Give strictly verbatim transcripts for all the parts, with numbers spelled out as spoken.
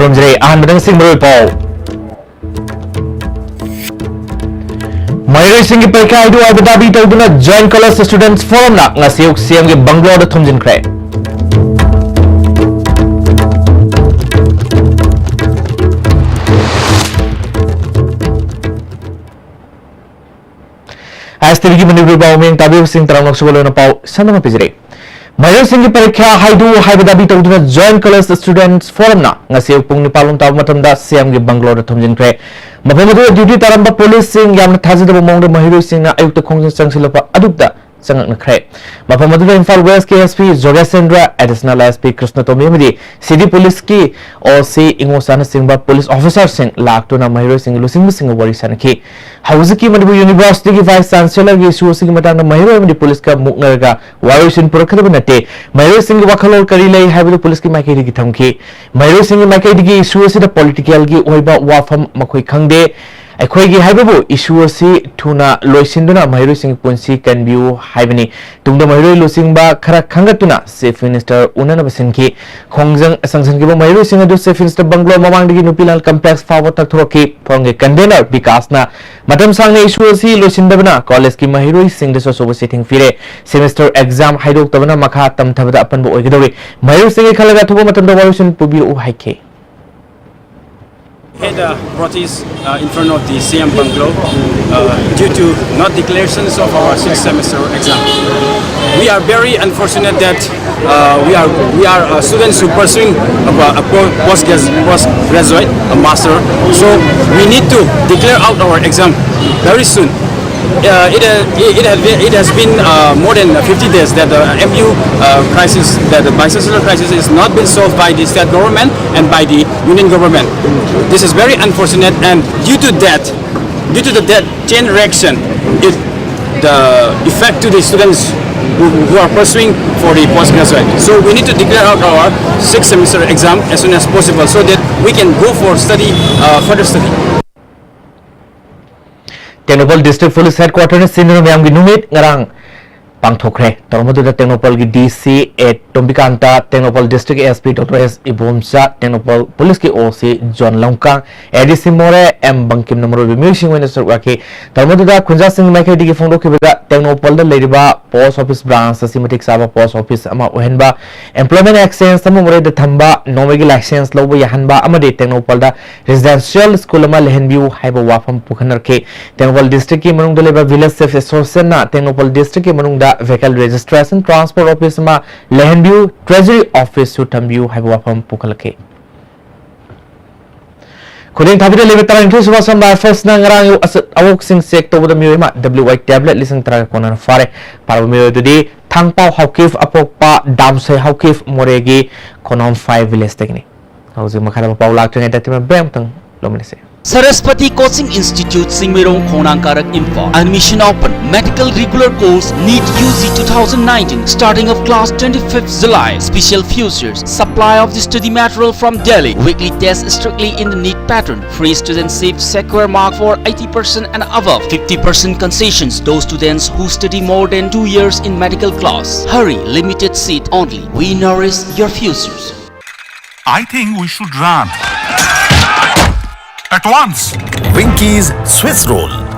ꯊꯝꯖꯔꯦ꯫ ꯑꯍꯥꯟꯕꯗ ꯉꯁꯤ ꯃꯔꯨꯑꯣꯏ ꯄꯥꯎ꯫ ꯃꯍꯩꯔꯣꯏꯁꯤꯡꯒꯤ ꯄꯔꯤꯈ꯭ꯌꯥ ꯍꯥꯏꯗꯣꯛꯎ ꯍꯥꯏꯕ ꯗꯥꯕꯤ ꯇꯧꯗꯨꯅ Joint College Students Forumꯅ ꯉꯁꯤ ꯑꯌꯨꯛ CMꯒꯤ bungalow ꯊꯨꯝꯖꯤꯟꯈ꯭ꯔꯦ꯫ ISTVꯒꯤ ꯃꯅꯤꯄꯨꯔꯤ ꯄꯥꯎ ꯃꯤꯌꯦꯡ ꯇꯥꯕꯤꯕꯁꯤꯡ ꯇꯔꯥꯃꯉꯥ ꯁꯨꯕ ꯂꯣꯏꯅ ꯄꯥꯎ ꯁꯟꯗꯣꯛꯅ ꯄꯤꯖꯔꯤ꯫ ꯃꯍꯩꯔꯣꯏꯁꯤꯡꯒꯤ ꯄꯔꯤꯈ꯭ꯌꯥ ꯍꯥꯏꯗꯣꯛꯎ ꯍꯥꯏꯕ ꯗꯥꯕꯤ ꯇꯧꯗꯨꯅ Joint College Students Forumꯅ ꯉꯁꯤ ꯑꯌꯨꯛ ꯄꯨꯡ ꯅꯤꯄꯥꯟ ꯂꯣꯝ ꯇꯥꯕ ꯃꯇꯝꯗ CMꯒꯤ bungalowꯗ ꯊꯨꯝꯖꯤꯟꯈ꯭ꯔꯦ꯫ ꯃꯐꯝ ꯑꯗꯨꯗ duty ꯇꯥꯔꯝꯕ policeꯁꯤꯡ ꯌꯥꯝꯅ ꯊꯥꯖꯗꯕ ꯃꯑꯣꯡꯗ ꯃꯍꯩꯔꯣꯏꯁꯤꯡꯅ ꯑꯌꯨꯛꯇ ꯈꯣꯡꯖꯪ ꯆꯪꯁꯤꯜꯂꯛꯄ ꯑꯗꯨꯗ ꯆꯪꯉꯛꯅꯈ꯭ꯔꯦ꯫ ꯃꯐꯝ ꯑꯗꯨꯗ ꯏꯝꯐꯥꯜ Westꯀꯤ SP ꯖꯣꯒꯦꯁꯆꯟꯗ꯭ꯔ, Additional SP ꯀ꯭ꯔꯤꯁꯅꯇꯣꯝꯕꯤ ꯑꯃꯗꯤ City Policeꯀꯤ OC ꯏꯉꯣꯆꯥꯅꯆꯤꯡꯕ police officerꯁꯤꯡ ꯂꯥꯛꯇꯨꯅ ꯃꯍꯩꯔꯣꯏꯁꯤꯡꯒꯤ ꯂꯨꯆꯤꯡꯕꯁꯤꯡꯒ ꯋꯥꯔꯤ ꯁꯥꯅꯈꯤ꯫ ꯍꯧꯖꯤꯛꯀꯤ ꯃꯅꯤꯄꯨꯔ Universityꯒꯤ Vice Chancellorꯒꯤ issue ꯑꯁꯤꯒꯤ ꯃꯇꯥꯡꯗ ꯃꯍꯩꯔꯣꯏ ꯑꯃꯗꯤ policeꯀ ꯃꯨꯛꯅꯔꯒ ꯋꯥꯔꯣꯏꯁꯤꯟ ꯄꯨꯔꯛꯀꯗꯕ ꯅꯠꯇꯦ, ꯃꯍꯩꯔꯣꯏꯁꯤꯡꯒꯤ ꯋꯥꯈꯜꯂꯣꯟ ꯀꯔꯤ ꯂꯩ ꯍꯥꯏꯕꯗꯨ policeꯀꯤ ꯃꯥꯏꯀꯩꯗꯒꯤ ꯊꯝꯈꯤ꯫ ꯃꯍꯩꯔꯣꯏꯁꯤꯡꯒꯤ ꯃꯥꯏꯀꯩꯗꯒꯤ issue ꯑꯁꯤꯗ politicalꯒꯤ ꯑꯣꯏꯕ ꯋꯥꯐꯝ ꯃꯈꯣꯏ ꯈꯪꯗꯦ꯫ ꯑꯩꯈꯣꯏꯒꯤ ꯍꯥꯏꯕꯕꯨ issue ꯑꯁꯤ ꯊꯨꯅ ꯂꯣꯏꯁꯤꯟꯗꯨꯅ ꯃꯍꯩꯔꯣꯏꯁꯤꯡꯒꯤ ꯄꯨꯟꯁꯤ ꯀꯟꯕꯤꯌꯨ ꯍꯥꯏꯕꯅꯤ꯫ ꯇꯨꯡꯗ ꯃꯍꯩꯔꯣꯏ ꯂꯨꯆꯤꯡꯕ ꯈꯔ ꯈꯟꯒꯠꯇꯨꯅ Chief Minister ꯎꯅꯅꯕ ꯁꯤꯟꯈꯤ꯫ ꯈꯣꯡꯖꯪ ꯆꯪꯁꯤꯟꯈꯤꯕ ꯃꯍꯩꯔꯣꯏꯁꯤꯡ ꯑꯗꯨ Chief Minister bungalow ꯃꯃꯥꯡꯗꯒꯤ ꯅꯨꯄꯤꯂꯥꯜ complex ꯐꯥꯎꯕ ꯊꯛꯊꯣꯔꯛꯈꯤ꯫ Forumꯒꯤ convener ꯕꯤꯀꯥꯁꯅ ꯃꯇꯝ ꯁꯥꯡꯅ issue ꯑꯁꯤ ꯂꯣꯏꯁꯤꯟꯗꯕꯅ collegeꯀꯤ ꯃꯍꯩꯔꯣꯏꯁꯤꯡꯗꯁꯨ ꯑꯆꯧꯕ ꯆꯩꯊꯦꯡ ꯄꯤꯔꯦ꯫ Semester exam ꯍꯥꯏꯗꯣꯛꯇꯕꯅ ꯃꯈꯥ ꯇꯝꯊꯕꯗ ꯑꯄꯟꯕ ꯑꯣꯏꯒꯗꯧꯔꯤ꯫ ꯃꯍꯩꯔꯣꯏꯁꯤꯡꯒꯤ ꯈꯜꯂꯒ ꯑꯊꯨꯕ ꯃꯇꯝꯗ ꯋꯥꯔꯣꯏꯁꯤꯟ ꯄꯨꯕꯤꯔꯛꯎ ꯍꯥꯏꯈꯤ꯫ Had a protest uh, in front of the CM bungalow uh, due to not declarations of our sixth semester exam. We are very unfortunate that uh, we are we are uh, students who pursuing a, a po- postgrad- postgraduate, a master. So we need to declare out our exam very soon. Uh, it, uh, it, it, has been, it has been uh, more than fifty days that the MU uh, crisis, that the bicentennial crisis is not been solved by the state government and by the union government. This is very unfortunate, and due to that, due to the that chain reaction, it the effect to the students who, who are pursuing for the postgraduate. So we need to declare out our sixth semester exam as soon as possible so that we can go for study, uh, further study. Tengnoupal District Police Headquarterꯅ ꯁꯤꯟꯗꯨꯅ ꯃꯌꯥꯝꯒꯤ ꯅꯨꯃꯤꯠ ꯉꯔꯥꯡ ꯄꯥꯡꯊꯣꯛꯈ꯭ꯔꯦ꯫ ꯊꯧꯔꯝ ꯑꯗꯨꯗ ꯇꯦꯡꯅꯧꯄꯜꯒꯤ ꯗꯤ ꯁꯤ ꯑꯦ ꯇꯣꯝꯕꯤꯀꯥꯟꯇ, ꯇꯦꯡꯅꯧꯄꯜ ꯗꯤꯁꯇ꯭ꯔꯤꯛꯀꯤ S P doctor ꯑꯦꯁ ꯏꯕꯣꯝꯆꯥ, ꯇꯦꯡꯅꯧꯄꯜ ꯄꯨꯂꯤꯁꯀꯤ ꯑꯣ ꯁꯤ ꯖꯣꯟ ꯂꯝꯀꯥꯡ, ꯑꯦ ꯗꯤ ꯁꯤ ꯃꯣꯔꯦ ꯑꯦꯝ ꯕꯪꯀꯤꯝꯅ ꯃꯔꯨꯑꯣꯏꯕ ꯃꯤꯑꯣꯏꯁꯤꯡ ꯑꯣꯏꯅ ꯁꯔꯨꯛ ꯌꯥꯈꯤ꯫ ꯊꯧꯔꯝ ꯑꯗꯨꯗ ꯈꯨꯟꯖꯥꯁꯤꯡꯒꯤ ꯃꯥꯏꯀꯩꯗꯒꯤ ꯐꯣꯡꯗꯣꯛꯈꯤꯕꯗ, ꯇꯦꯡꯅꯧꯄꯜꯗ ꯂꯩꯔꯤꯕ ꯄꯣꯁ ꯑꯣꯐꯤꯁ ꯕ꯭ꯔꯥꯟꯁ ꯑꯁꯤ ꯃꯇꯤꯛ ꯆꯥꯕ ꯄꯣꯁ ꯑꯣꯐꯤꯁ ꯑꯃ ꯑꯣꯏꯍꯟꯕ, employment exchange ꯑꯃ ꯃꯣꯔꯦꯗ ꯊꯝꯕ, ꯅꯣꯡꯃꯩꯒꯤ ꯂꯥꯏꯁꯦꯟꯁ ꯂꯧꯕ ꯌꯥꯍꯟꯕ ꯑꯃꯗꯤ ꯇꯦꯡꯅꯧꯄꯜꯗ residential school ꯑꯃ ꯂꯩꯍꯟꯕꯤꯌꯨ ꯍꯥꯏꯕ ꯋꯥꯐꯝ ꯄꯨꯈꯠꯅꯔꯛꯈꯤ꯫ ꯇꯦꯡꯅꯧꯄꯜ ꯗꯤꯁꯇ꯭ꯔꯤꯛꯀꯤ ꯃꯅꯨꯡꯗ ꯂꯩꯕ village chief associationꯅ ꯇꯦꯡꯅꯧꯄꯜ ꯗꯤꯁꯇ꯭ꯔꯤꯛꯀꯤ ꯃꯅꯨꯡꯗ vehicle registration transfer office ꯑꯃ ꯂꯩꯍꯟꯕꯤꯌꯨ, treasury officeꯁꯨ ꯊꯝꯕꯤꯌꯨ ꯍꯥꯏꯕ ꯋꯥꯐꯝ ꯄꯨꯈꯠꯂꯛꯈꯤ꯫ ꯈꯨꯗꯤꯡ ꯊꯥꯕꯤꯗ ꯂꯩꯕ ꯇꯔꯥꯅꯤꯊꯣꯏ ꯁꯨꯕ Assam Riflesꯅ ꯉꯔꯥꯡ ꯑꯌꯨꯛ ꯑꯆꯠ ꯑꯋꯣꯛꯁꯤꯡ ꯆꯦꯛ ꯇꯧꯕꯗ ꯃꯤꯑꯣꯏ ꯑꯃ W I tablet ꯂꯤꯁꯤꯡ ꯇꯔꯥꯒ ꯀꯣꯟꯅꯅ ꯐꯥꯔꯦ꯫ ꯐꯥꯔꯕ ꯃꯤꯑꯣꯏ ꯑꯗꯨꯗꯤ ꯊꯥꯡꯄꯥꯎ ꯍꯥꯎꯀꯤꯞ, ꯑꯄꯣꯛꯄ ꯗꯥꯝꯁꯩ ꯍꯥꯎꯀꯤꯞ, ꯃꯣꯔꯦꯒꯤ ꯈꯣꯅꯣꯝꯐꯥꯏ villageꯇꯒꯤꯅꯤ꯫ ꯍꯧꯖꯤꯛ ꯃꯈꯥꯗ ꯄꯥꯎ ꯂꯥꯛꯇ꯭ꯔꯤꯉꯩꯗ ꯇꯤꯃꯦꯟ ꯕ꯭ꯔꯦꯛ ꯑꯃꯇꯪ ꯂꯧꯃꯤꯟꯅꯁꯤ꯫ Saraswati Coaching Institute, ꯁꯤꯡꯃꯩꯔꯣꯡ, ꯈꯣꯡꯅꯥꯡ ꯀꯥꯔꯛ, Imphal. Admission open. Medical regular course, NEET U G two thousand nineteen, starting of class twenty-fifth July. Special features, supply of the study material from Delhi. Weekly test strictly in the NEET pattern. Free student seat, secure mark for eighty percent and above. Fifty percent concessions, those students who study more than two years in medical class. Hurry, limited seat only. We nourish your futures. I think we should run. At once. Winky's Swiss Roll.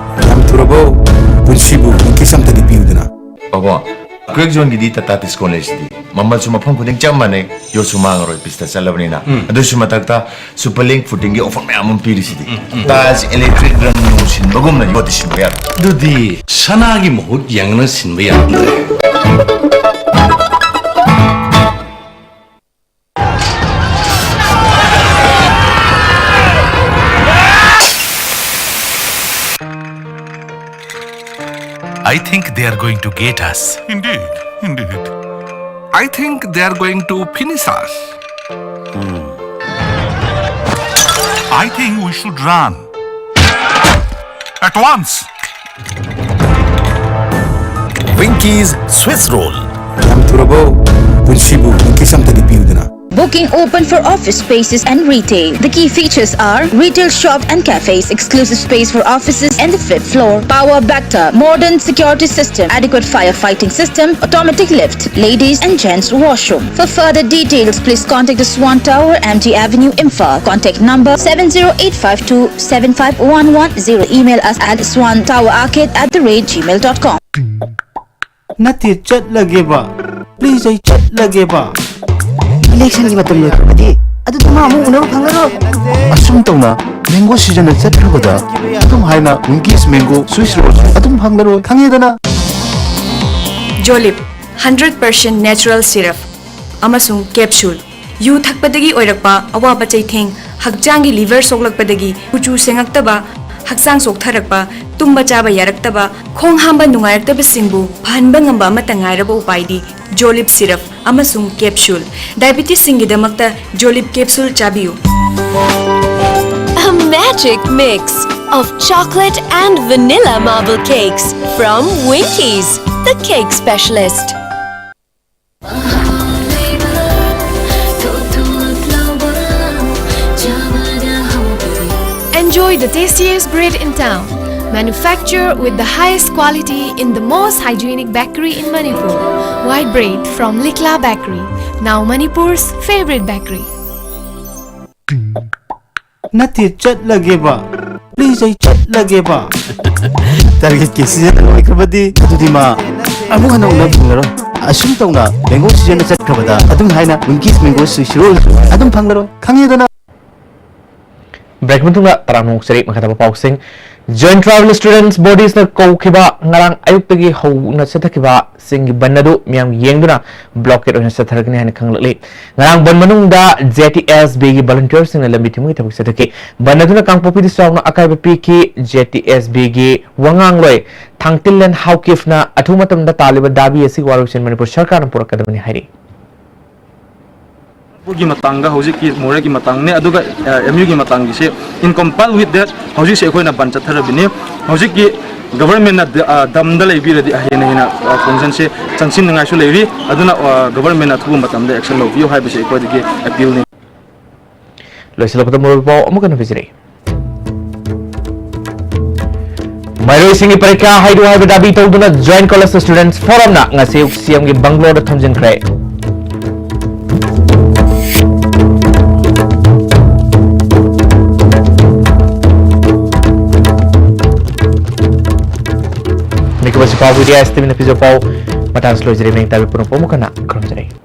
ꯌꯥꯝ ꯊꯨꯔꯕꯣ? ꯄꯨꯟꯁꯤꯕꯨ Winky's ꯑꯝꯇꯗꯤ ꯄꯤꯌꯨꯗꯅ꯫ ꯄꯥꯕꯣ, Crack Zoneꯒꯤꯗꯤ Tata Tiscon ꯂꯩꯁꯤꯗꯤ꯫ ꯃꯃꯜꯁꯨ ꯃꯐꯝ ꯈꯨꯗꯤꯡ ꯆꯞ ꯃꯥꯟꯅꯩ, ꯌꯣꯠꯁꯨ ꯃꯥꯡꯉꯔꯣꯏ, ꯄꯤꯁꯇ ꯆꯠꯂꯕꯅꯤꯅ꯫ ꯎꯝ꯫ ꯑꯗꯨꯁꯨ ꯃꯊꯛꯇ Super Link Footingꯒꯤ offer ꯃꯌꯥꯝ ꯑꯃ ꯄꯤꯔꯤꯁꯤꯗꯤ꯫ ꯎꯝ, ꯎꯝ꯫ Tiles, electric, ꯔꯪ ꯅꯨꯡ ꯁꯤꯟꯕꯒꯨꯝꯅ ꯌꯣꯠꯇꯤ ꯁꯤꯟꯕ ꯌꯥꯔꯣꯏ꯫ ꯑꯗꯨꯗꯤ ꯁꯅꯥꯒꯤ ꯃꯍꯨꯠ ꯌꯥꯡꯅ ꯁꯤꯟꯕ ꯌꯥꯔꯝꯗ꯭ꯔꯦ꯫ I think they are going to get us. Indeed, indeed. I think they are going to finish us. I think we should run. At once. Winky's Swiss Roll. ꯌꯥꯝ ꯊꯨꯔꯕꯣ? ꯄꯨꯟꯁꯤꯕꯨ Winky's ꯑꯝꯇꯗꯤ ꯄꯤꯌꯨꯗꯅ꯫ Booking open for office spaces and retail. The key features are retail shop and cafes, exclusive space for offices and the fifth floor, power backup, modern security system, adequate firefighting system, automatic lift, ladies and gents washroom. For further details, please contact the Swan Tower, M G Avenue, Imphal. Contact number seven zero eight five two seven five one one zero. Email us at swan tower arcade at the rate gmail dot com. ꯅꯠꯇꯦ, ꯆꯠꯂꯒꯦꯕ꯫ Please, ꯑꯩ ꯆꯠꯂꯒꯦꯕ꯫ Election ꯒꯤ ꯃꯇꯝ ꯂꯣꯏꯈ꯭ꯔꯕꯗꯤ ꯑꯗꯨꯗꯤ ꯃꯥ ꯑꯃꯨꯛ ꯎꯅꯕ ꯐꯪꯉꯔꯣꯏ꯫ ꯑꯁꯨꯝ ꯇꯧꯅ mango season ꯅ ꯆꯠꯈ꯭ꯔꯕꯗ ꯑꯗꯨꯝ ꯍꯥꯏꯅ Winkies mango swiss roll ꯑꯗꯨꯝ ꯐꯪꯂꯔꯣꯏ, ꯈꯪꯉꯦꯗꯅ? Jolib, hundred percent natural syrup ꯑꯃꯁꯨꯡ capsule꯫ ꯌꯨ ꯊꯛꯄꯗꯒꯤ ꯑꯣꯏꯔꯛꯄ ꯑꯋꯥꯕ ꯆꯩꯊꯦꯡ, ꯍꯛꯆꯥꯡꯒꯤ liver ꯁꯣꯛꯂꯛꯄꯗꯒꯤ ꯀꯨꯆꯨ ꯁꯦꯡꯉꯛꯇꯕ, ꯍꯛꯆꯥꯡ ꯁꯣꯛꯊꯔꯛꯄ, ꯇꯨꯝꯕ ꯆꯥꯕ ꯌꯥꯔꯛꯇꯕ, ꯈꯣꯡ ꯍꯥꯝꯕ ꯅꯨꯡꯉꯥꯏꯔꯛꯇꯕꯁꯤꯡꯕꯨ ꯐꯍꯟꯕ ꯉꯝꯕ ꯑꯃꯠꯇ ꯉꯥꯏꯔꯕ ꯎꯄꯥꯏꯗꯤ Jolib syrup ꯑꯃꯁꯨꯡ capsule꯫ Diabetes ꯁꯤꯡꯒꯤꯗꯃꯛꯇ Jolib capsule ꯆꯥꯕꯤꯌꯨ꯫ A magic mix of chocolate and vanilla marble cakes from Winkies, the cake specialist. Enjoy the tastiest bread in town. Manufactured with the highest quality in the most hygienic bakery in Manipur. White bread from Likla Bakery, now Manipur's favorite bakery. ꯅꯠꯇꯦ, ꯆꯠꯂꯒꯦꯕ꯫ Please, ꯑꯩ ꯆꯠꯂꯒꯦꯕ꯫ Target ꯀꯤ season ꯂꯣꯏꯈ꯭ꯔꯕꯗꯤ ꯑꯗꯨꯗꯤ ꯃꯥ ꯑꯃꯨꯛ ꯍꯟꯅ ꯎꯅꯕ ꯐꯪꯂꯔꯣꯏ꯫ ꯑꯁꯨꯝ ꯇꯧꯅ mango season ꯅ ꯆꯠꯈ꯭ꯔꯕꯗ ꯑꯗꯨꯝ ꯍꯥꯏꯅ Winkies mango swiss roll ꯑꯗꯨꯝ ꯐꯪꯂꯔꯣꯏ, ꯈꯪꯉꯦꯗꯅ? Break ꯃꯇꯨꯡꯗ ꯇꯔꯥꯝꯅ ꯑꯣꯛꯆꯔꯤ꯫ ꯃꯈꯥ ꯇꯥꯕ ꯄꯥꯎꯁꯤꯡ꯫ Joint Tribal Students Bodies ꯅ ꯀꯧꯈꯤꯕ ꯉꯔꯥꯡ ꯑꯌꯨꯛꯇꯒꯤ ꯍꯧꯅ ꯆꯠꯊꯈꯤꯕ ꯆꯤꯡꯒꯤ ꯕꯟ ꯑꯗꯨ ꯃꯤꯌꯥꯝ ꯌꯦꯡꯗꯨꯅ blockade ꯑꯣꯏꯅ ꯆꯠꯊꯔꯒꯅꯤ ꯍꯥꯏꯅ ꯈꯪꯂꯛꯂꯤ꯫ ꯉꯔꯥꯡ ꯕꯟ ꯃꯅꯨꯡꯗ J T S B ꯒꯤ volunteer ꯁꯤꯡꯅ ꯂꯝꯕꯤ ꯊꯤꯡꯕꯒꯤ ꯊꯕꯛ ꯆꯠꯊꯈꯤ꯫ ꯕꯟ ꯑꯗꯨꯅ ꯀꯥꯡꯄꯣꯛꯄꯤꯗ ꯆꯥꯎꯅ ꯑꯀꯥꯏꯕ ꯄꯤꯈꯤ꯫ J T S B ꯒꯤ ꯋꯥꯉꯥꯡꯂꯣꯏ ꯊꯥꯡꯇꯤꯜꯂꯦꯟ ꯍꯥꯎꯀꯤꯐꯅ ꯑꯊꯨꯕ ꯃꯇꯝꯗ ꯇꯥꯜꯂꯤꯕ ꯗꯥꯕꯤ ꯑꯁꯤꯒꯤ ꯋꯥꯔꯣꯏꯁꯤꯟ ꯃꯅꯤꯄꯨꯔ ꯁꯔꯀꯥꯔꯅ ꯄꯨꯔꯛꯀꯗꯕꯅꯤ ꯍꯥꯏꯔꯤ꯫ ꯒꯤ ꯃꯇꯥꯡꯗ ꯍꯧꯖꯤꯛꯀꯤ ꯃꯣꯔꯦꯒꯤ ꯃꯇꯥꯡꯅꯦ, ꯑꯗꯨꯒ ꯑꯦꯝ ꯌꯨꯒꯤ ꯃꯇꯥꯡꯒꯤꯁꯦ, in comply with that ꯍꯧꯖꯤꯛꯁꯦ ꯑꯩꯈꯣꯏꯅ ꯕꯟ ꯆꯠꯊꯔꯕꯅꯤ꯫ ꯍꯧꯖꯤꯛꯀꯤ ꯒꯚꯔꯟꯃꯦꯟꯅ ꯗ-, ꯑ, ꯗꯝꯗ ꯂꯩꯕꯤꯔꯗꯤ ꯍꯦꯟꯅ ꯍꯦꯟꯅ, ꯑ, ꯈꯣꯡꯖꯟꯁꯦ ꯆꯪꯁꯤꯟꯅꯤꯡꯉꯥꯏꯁꯨ ꯂꯩꯔꯤ꯫ ꯑꯗꯨꯅ, ꯑ, ꯒꯚꯔꯟꯃꯦꯟꯅ ꯑꯊꯨꯕ ꯃꯇꯝꯗ action ꯂꯧꯕꯤꯌꯨ ꯍꯥꯏꯕꯁꯤ ꯑꯩꯈꯣꯏꯗꯒꯤ appealꯅꯤ꯫ ꯂꯣꯏꯁꯤꯜꯂꯛꯄꯗ ꯃꯔꯨꯑꯣꯏꯕ ꯄꯥꯎ ꯑꯃꯨꯛ ꯍꯟꯅ ꯄꯤꯖꯔꯤ꯫ ꯃꯍꯩꯔꯣꯏꯁꯤꯡꯒꯤ ꯄꯔꯤꯈ꯭ꯌꯥ ꯍꯥꯏꯗꯣꯛ ꯍꯥꯏꯕ ꯗꯥꯕꯤ ꯇꯧꯗꯨꯅ Joint College Students Forumꯅ ꯉꯁꯤ ꯁꯤꯑꯦꯝꯒꯤ ꯕꯪꯒ꯭ꯂꯣꯗ ꯊꯝꯖꯤꯟꯈ꯭ꯔꯦ꯫ ꯅꯤꯡꯕ ꯁꯤꯐꯥꯎ ꯋꯤꯗꯤꯌꯥ ꯁꯤꯇꯤꯃꯤꯅ ꯄꯤꯖ ꯄꯥꯎ ꯃꯇꯥꯡꯁꯨ ꯂꯣꯏꯖꯔꯦ꯫ ꯃꯌꯦꯛ ꯇꯥꯕꯤ ꯄꯨꯝꯅꯃꯛꯄꯨ ꯑꯃꯨꯛ ꯍꯟꯅ ꯈꯨꯔꯨꯝꯖꯔꯤ꯫